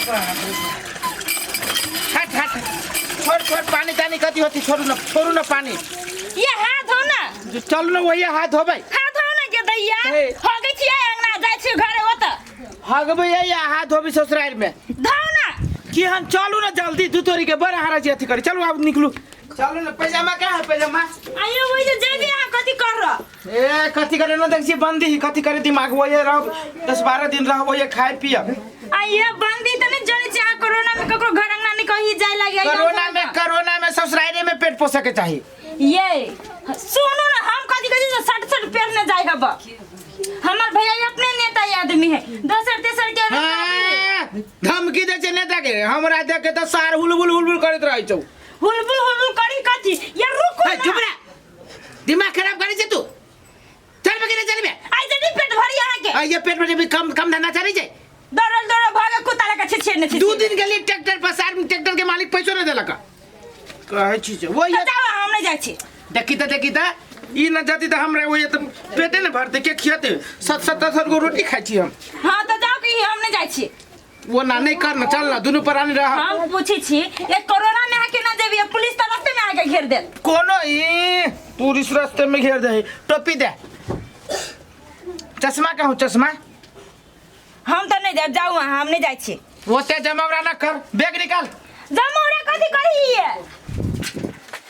हट हट, छोड़ छोड़, पानी तानी कथी होती, छोड़ू ना, छोड़ू ना पानी। ये हाथ धो ना। जो चलू ना, वही हाथ धोबै। हाथ धो ना के दैया। हे। हो गई छियै अंगना, जाइ छी घरे ओत। हगबै या हाथ धोबै ससुराल में? धो ना। कि हम चलू ना जल्दी, दू तोरी के बड़ हारा छी अथी करी। चलू आब निकलू, चलू ना। पैजामा कहाँ है, पैजामा? आइयो वही जे जेबी अहाँ कथी कर रह? ए कथी करे न देख छी बंदी ही कथी करे दिमाग, वही रह 10-12 दिन रह, वही खाए पिए। आइयो बंदी त नहीं जने छी अहाँ कोरोना में ककरो घर अंगना नहीं कहीं जाय लागे। आइयो कोरोना में, कोरोना में ससुराले में पेट पोसे के चाही। ये सुनू ना, हम कथी कथी से सट सट पेरने जाय हब। हमर भैया अपने नेता आदमी है, दोसर तेसर के हाँ, धमकी दे छै नेता के, हमरा देख के त सार हुलबुल हुलबुल करैत रहै छौ। हुलबुल हुलबुल करी कथी यार, रुकू हे, ना। चुप रह, दिमाग खराब करै छै तू। चल बे, चल बे। आइ जल्दी पेट भरी अहाँ के। आ ये पेट में भी कम कम धंधा चलै छै। दौड़ल दौड़ल भागे कुत्ता लगा छे छे ने छे। 2 दिन गेली ट्रैक्टर पर, सार ट्रैक्टर के मालिक पैसो नहीं देलक। कहै छी जे वो ये जाओ, हम नहीं जाइ छी। देखी त, देखी त, ई न जाती त हमरा वो ये त पेटे न भरते, के खियते? सत सत्तर गो रोटी खाइ छी हम। हां त जाओ कि हम नहीं जाइ छी। वो ना नहीं कर ना, चल ना, दुनू प्राणी रह। हम पूछी छी ये कोरोना में आके ना जेबी, पुलिस त रास्ते में आके घेर देत। कोनो ई पुलिस रास्ते में घेर दे। टोपी दे, चश्मा कहूँ, चश्मा। हम त नहीं जाब, जाऊ अहाँ, हम नहीं जाइ छी। ओते जमावड़ा ना कर, बैग निकाल। जमावड़ा कथी करी ये?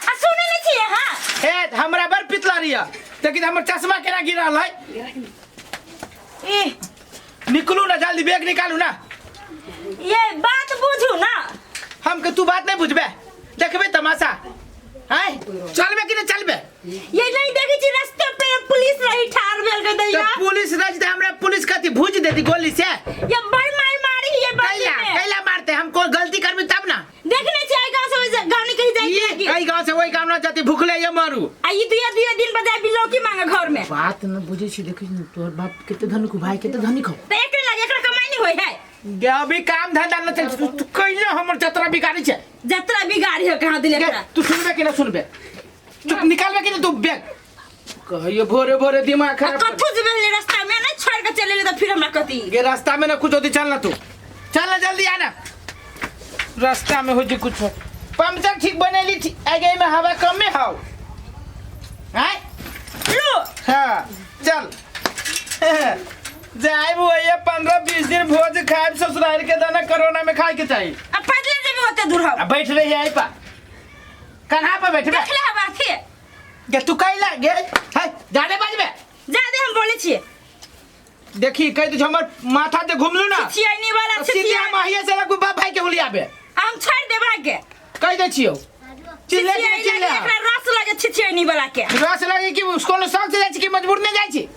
आ सुनै नहीं छी अहाँ? ए हमरा बड़ पितला रिया, लेकिन हमर चश्मा केना गिरल है? ई निकलू ना जल्दी, बैग निकालू ना। ये बात बुझू ना। हमके तू बात नहीं बुझबे, देखबे तमाशा। आय चलबे कि नहीं चलबे? ये नहीं देखै छी रास्ते पे पुलिस रही ठार भेल के दैया। तो पुलिस रही त हमरा पुलिस कथी भूज देती गोली से? ये बड़ मार मारी ये बंदी कैला में। कैला मारते? हम कोई गलती करबी तब ना। देखने छी आई गांव से गांव नहीं कहीं जाए ये की। कई गांव से वही गांव ना जाती, भूखले ये मारू। आ ई दुया दुया दिन पर जाए बिलौकी मांगे घर में। बात न बुझे छी, देखी तोहर बाप केते धनिक हो, भाई केते धनिक हो। त एकरे लगे एकरा कमाई नहीं होय है। गे अभी काम धंधा न चल, तू कैले हमर जतरा बिगाड़ी छे? जतरा बिगाड़ी हो कहाँ दिले गे, एकरा? तू सुनबे कि ना सुनबे? चुप, निकालबे कि ना तू बैग? कहियो भोरे भोरे दिमाग खराब कर- कथू जेबे ले रास्ता में ना छोड़ के चले ले त फिर हमरा कथी? गे रास्ता में ना कुछ होती, चल ना तू, चल ना जल्दी आना, रास्ता में हो जी कुछ हो। पंचर ठीक बनेली ठीक आगे में हवा कम में हाव हैं। लो। हाँ चल जाए वो ये 15-20 दिन भोज खाए ससुराल के दाना कोरोना में खाए के चाहिए। अब पैदल जेबे ओते दूर हो। अब बैठ रही है पा कन्हा पर बैठ। देख ले हवा थे। गे तू कैला गे है जाने बाजबे? जादे हम बोले छिए। देखी कह दे हमर माथा जे घुमलू ना छियनी वाला। सीधे हम अहिए से लगू बाप भाई के हुलियाबे। हम छोड़ देबा के। कह दे छियो चिल्ले के चिल्ले। एकरा रस लगे छिछियनी वाला के। रस लगे कि उसको न शौक से जाय छी कि मजबूर नहीं जाय छी?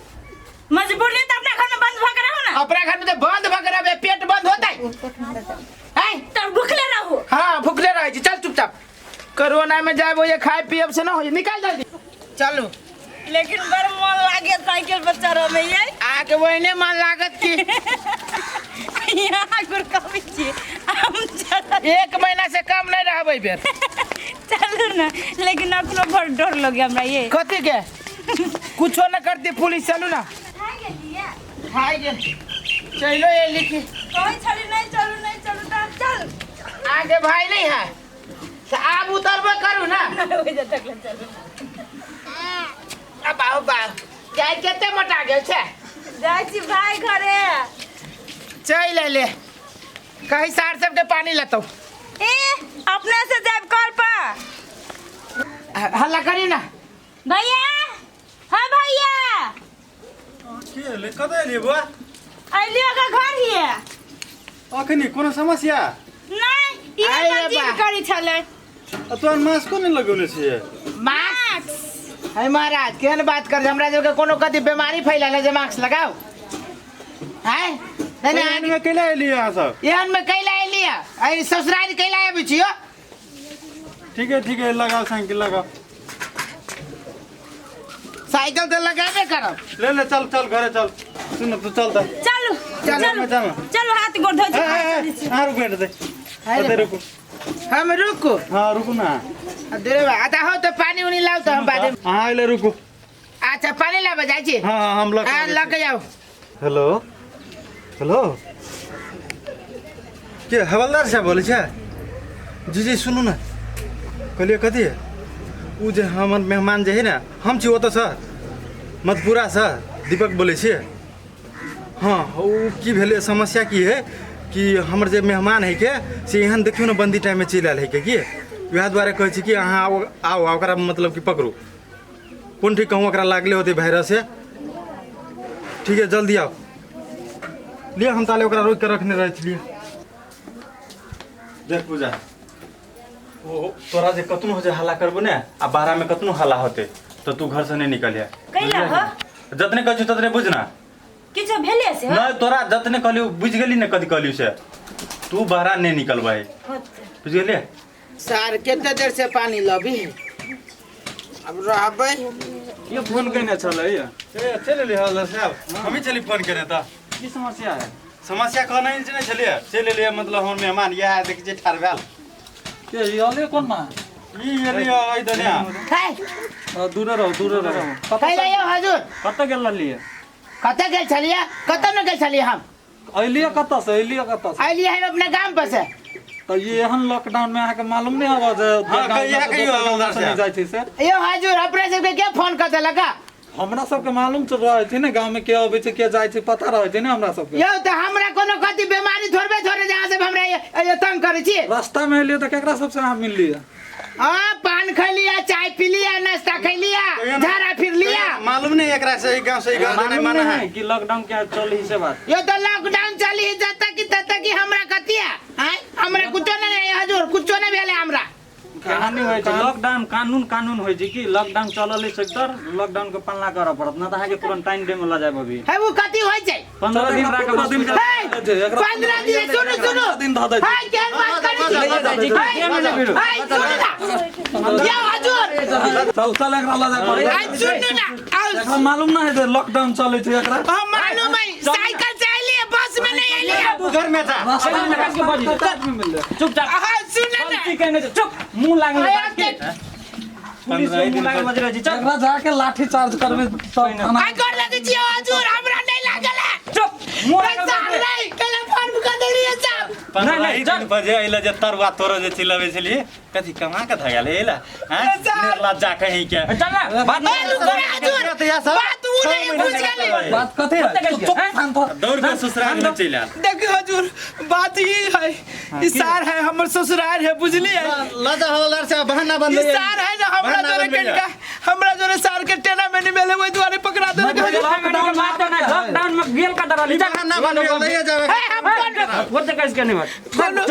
मजबूर नहीं तो अपना घर में बंद भऽ के रहू ना। अपना घर में तो बंद भऽ के रहबे, पेट बंद होतै हैं। तब भूखले रहू। हाँ भूखले रहै छी। चल चुपचाप, कोरोना में जाए ये खाए पियब से ना हो, निकाल जल्दी चलू। लेकिन बड़ मन लागे साइकिल पर चढ़े में ये। आके वहीने मन लागत कि यहाँ गुरकबी छी हम चढ़ 1 महीना से कम नहीं रहबै बेर। चलू ना, लेकिन अपनो बड़ डर लगे हमरा ये। कथी के? कुछो न करती पुलिस, चलू ना। खाइ गेल, चलो ये लिखी। कहै छली नहीं चलू नहीं चलू त चल। आगे भाई नहीं है तो आब उतरबे करू ना। ओहि जे तकले चलू। अब आओ बा जाय केते मोटा गेल छै। जाइ छी भाई घरे। चल ले कहीं सार सबके पानी लेतौ। ए अपने से जाब कल पर। हल्ला करी ना। भैया, हाँ भैया। के एलै, कतऽ एलियै बौआ? अलियो का घर हिये। अखनी कोनो समस्या? नहीं, ई आइ रे हमर जिद बा। करी छलै। आ तोहर मास्को नहि लगौने छियै? मास्क है महाराज, केहन बात कर, हमरा सबके कोनो कथी बीमारी फैलल है जे मास्क लगाओ हैं? नहीं नहीं। एहन में कैला एलियै अहाँ सब? एहन में कैला एलियै? अइ ससुराल कैला आबै छियो? ठीक है ठीक है, लगाओ साइकिल लगाओ। साइकिल तो लगाबे करब। ले ले चल चल घरे चल। सुन तू चल त। चलू चल, चलू चल। चलू हाथ गोड़ धो। ए, ए, ए, अहाँ रुकू एतऽ। है रे। ओतऽ रुकू। हम रुकू? हाँ रुकू ना। अरे बा, आता हो तो पानी उनी लाओ तो हम बाद में। अहाँ अइले रुकू। अच्छा पानी लाबे जाइ छी? हाँ हाँ हम लऽ के हाँ आबै लऽ छी। के जाउ। हेलो हेलो, के हवलदार साहब बोलै छै? जी जी सुनू ने, कहलियै कथी ओ जे हमर मेहमान जे है ने, हम छी ओतऽ सर, मधेपुरा सर, दीपक बोलै छियै। हँ, ओ की भेलै समस्या की है कि हमर जे मेहमान है के से एहन देखियौ ने बन्दी टाइममे चलि आयल है के, की वएह दुआरे कहै छी कि अहाँ आउ आउ आ ओकरा मतलब कि पकड़ू। कोन ठीक कहूँ, ओकरा लागले होतै वायरस है। ठीक है जल्दी आउ। लिअ, हम ताले ओकरा रोकि कऽ रखने रहै छलियै। देख पूजा, ओ तोरा जे कतनो जे हल्ला करबो ने आ बाहरा में कतनो हल्ला होते तो तू घर से नहीं निकलिया। कैला हो? जतने कहै छियौ ततने बुझ ना। किछो भेले से हो? नहीं, तोरा जतने कहलियौ बुझ गेली ने कथी कहलियौ से, तू बाहरा नहीं निकलबै, बुझ गेलियै? सार कते देर से पानी लबी अब रहबै। ये फोन केने छलै ये? ए चलि एलियै हवलदार साहब, हमही छली फोन केने। तऽ की समस्या है? समस्या कहने नहि छलियै, चलि एलियै मतलब हमर मेहमान इएह देखै छियै ठाढ़ भेल। के ई अले कोन मा? ई एलियै एहि दनिया। है दूरे रहो, दूरे रहो। कैला यौ हजुर? कतऽ गेल रहलियै? कतऽ गेल छलियै? कतऽ ने गेल छलियै हम। अयलियै कतऽ से? अयलियै कतऽ से? अयलियै हम अपना गाम पर से। तऽ ई एहन लॉकडाउन में अहाँके मालूम नहि हबऽ जे हाँ, गाँव इएह में कहियौ दोसर गाँव हवलदार से नहि साहब। जाइ छै से। यौ हजुर, अपने सबके के फोन कऽ देलक? हमरा सबके मालूम तऽ रहै छै ने गाँव में के अबै छै के जाइ छै, पता रहै छै ने हमरा सबके। यौ तऽ हमरा कोनो कथी बीमारी थोड़बे थोड़े जे अहाँ सब हमरा तंग करै छी। रास्ता में एलियै तऽ केकरा सबसे अहाँ मिललियै? हाँ, पान खैलिया, चाय पी लिया, नाश्ता खैलिया, झाड़ा फिर लिया। मालूम नहीं एकरा से ई गांव से ई गांव नहीं माना है कि लॉकडाउन क्या चल ही से बात। यो तो लॉकडाउन चली ही जत की तत की हमरा कतिया हैं, हमरा कुछो नहीं है हजूर, कुछो नहीं भेले हमरा। कहानी होइ छै लॉकडाउन कानून कानून होइ छै कि लॉकडाउन चलल है सेक्टर, लॉकडाउन के पालना करऽ पड़त ना तऽ अहाँके क्वारंटाइन डे में लऽ जायब अभी। है वो कथी होइ छै? 15 दिन राखब। हे, 15 दिन, सुनू सुनू, दिन धऽ दै छै। है केहन बात करै छी? है, है, सुनू ना यौ हजूर। चल चल एकरा लऽ जाय पड़त। है सुनू ना, आओ। एकरा मालूम ना है जे लॉकडाउन चलै छै एकरा। हम मालूम है, साइकिल से अयलियै, बस में नहीं अयलियै। तू घर में जा। चुपचाप हाँ सुन ना। गलती केने छै, चुप मुंह लागल आया के पुलिस के मुंह लागल बजरै छै, चल एकरा जाके लाठी चार्ज करबे तब थाना। आई कर लगे छियै हजूर, हमरा नहीं लागल है। चुप मुंह लागल पैसा बजरै। नहीं कल फोन कर देलियै साहब। 15 नहीं, ही चल। दिन बजे अइला जे तरुआ तोरो जे चिल्लबै छलियै, कथी कमा के धगल एला हैं निर्लज्जा कहीं के। चल ना बात ए रुको ना हजूर, बात उ नहीं बुझ गेली। बात कथी है? चुप शांत हो। दौड़ के ससुराल में चलि आयल। देखियो हजूर, बात ई है, ई सार है हमर ससुराल है, बुझलियै? लजा हवलदार साहब बहाना ई बनबै सार है ना हमरा बहाना जोरे बनबै कनका, हमरा जोरे सार के टेना में नहीं भेलै, ओहि दुआरे पकड़ा देलक हजूर। लॉकडाउन में गेल का दरली चल बहाना बनबै लइए जावे। हे, हम कोन वो तो कैसे के नहीं बात कोनो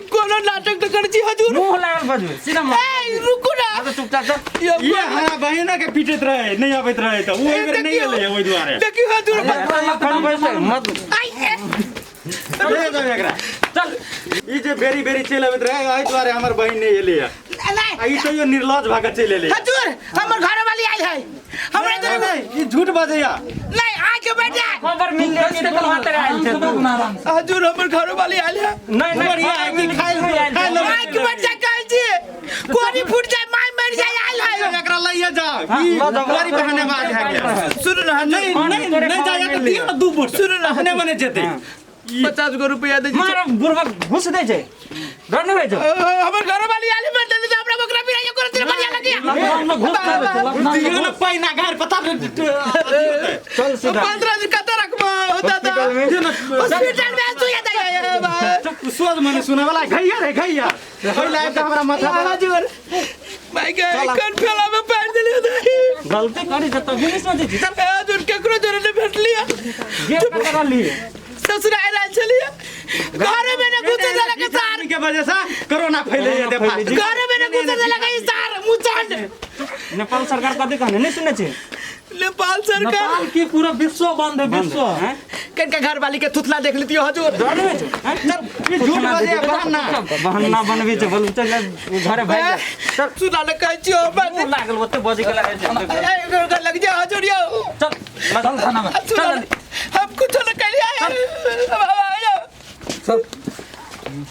कोनो नाटक तो करै छी हजूर। मुंह लागल बजबै सीधा मुंह। ए रुकू ना। तो चुपचाप चल। यौ, ये हमरा बहिना के पीटैत रहे, नहीं आबैत रहे तऽ ओ एहि बेर नहीं एलै ओहि दुआरे। देखियो हजूर, मत आई ए, ले जावे एकरा। चल। ई जे बेरी बेरी चलि आबैत रहे एहि दुआरे हमर बहिन नहीं एलै नहीं आ ई तैयो निर्लज भऽ के चलि एलै। हजूर, हमर घर वाली आयल है हमरा जोरे। नहीं, ई झूठ बजैया। नहीं आके बैठ जा। खबर मिल गई कि तू हाथ आयल छै तू। आराम से। हजूर, हमर घर वाली आयल है। नहीं नहीं, बढ़िया है कि खाइ खाइ लो। आके बैठ जा, कहै छी कोरी फूट जाए, my मर जाए, आयल है। एकरा लइए जाओ, ई बड़ी बहानेबाज है के। सुनू ना हजूर, नहीं नहीं नहीं जाया तऽ दियौ ने 2 फुट। सुनू ना। अपने मने जेतै। 50 गो रुपया दे। मार गुरबक घुस दे छै, डर नहीं होइ छौ? हमर घर वाली आयल है, मर देले हमरा बकरा पिराइयो करो तेरे बढ़िया लगिया। लॉकडाउन में घुस जाबे छै, लॉकडाउन में दियौ ने पैना घर पता चल सीधा। 15 दिन कतऽ रखबो दादा? हॉस्पिटल में सुइया दे। सोच मने सुने वाला घैया रे घैया पहिला आबि कऽ हमरा माथा पर। हजूर, भाई के कन फेला में पैर देलियै दाई। गलती करी छै तभी नहीं सोचै छी। चल। ए हजूर, केकरो जोरे नहीं भेटलियै। गेल कतऽ रहली? ससुराल आयल छलियै, घरे में न घुसे देलक सार। के वजह से कोरोना फैले ये देखा। घरे में न घुसे देलक ई सार मुचंड। नेपाल सरकार कथी कहने नहीं सुनै छी? नेपाल सरकार नेपाल की पूरा विश्व बंद है, विश्व। हैं? कनका घर वाली के थुतला देख लेती हजूर। डर नहीं होइ छौ? हैं? चल। ई झूठ बजे बहाना। बहाना बनबै छै, बोलू चल घरे भागि जा। चल सुना न कहै छियौ हमरा। मुंह लागल ओते बजै के लागै छै। ए, लग जा हजूर यौ। चल चल थाना में। सुना न, हम कुछो न कहलियै। चल।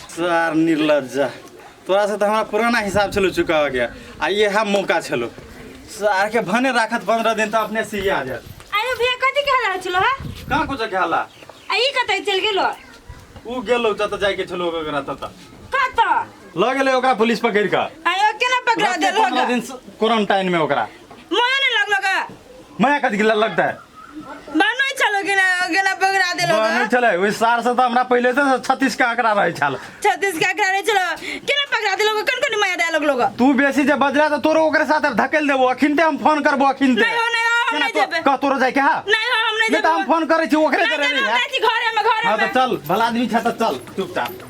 सार निर्लज्जा, तोरा से तऽ हमरा पुराना हिसाब छलो चुकाबऽ के आ इएह मौका छलो। सार के भने राखत 15 दिन तऽ अपने से आ जायत। अरे भैया, कथी कह रहल छलो है? कहाँ कुछ कहला? आ ई कतऽ चलि गेलो? उ गेलो जत जाय के छलो ओकरा तत। कत? ल गेलै ओकरा पुलिस पकड़ के। आयो केना पकड़ा देल 15 होगा? दिन क्वारंटाइन में ओकरा। मोया नहीं लगलो का? मैं कथी के लगता है? बानो चलो गेना गेना पकड़ा देल होगा। बनै छलै ओहि सार से तऽ हमरा पहिले से 36 के आंकड़ा रहै छल। 36 के आंकड़ा रहै छल। केना पकड़ा देल होगा? कन कन माया दे लगलो का? तू बेसी जे बजला तऽ तोरो ओकरे साथ धकेल देबो। अखिनते हम फोन करबो अखिनते। नहीं हो, नहीं हो, हम केना नहीं जेबै। कह तोरो जाय के हा? नहीं हो, हम नहीं नहीं तऽ हम जेबै। फोन करै छी ओकरे नहीं जरे जेबै, नहीं हम जाइ छी घरे में, घरे हाँ में। तऽ चल भला आदमी छै तऽ चल चुपचाप।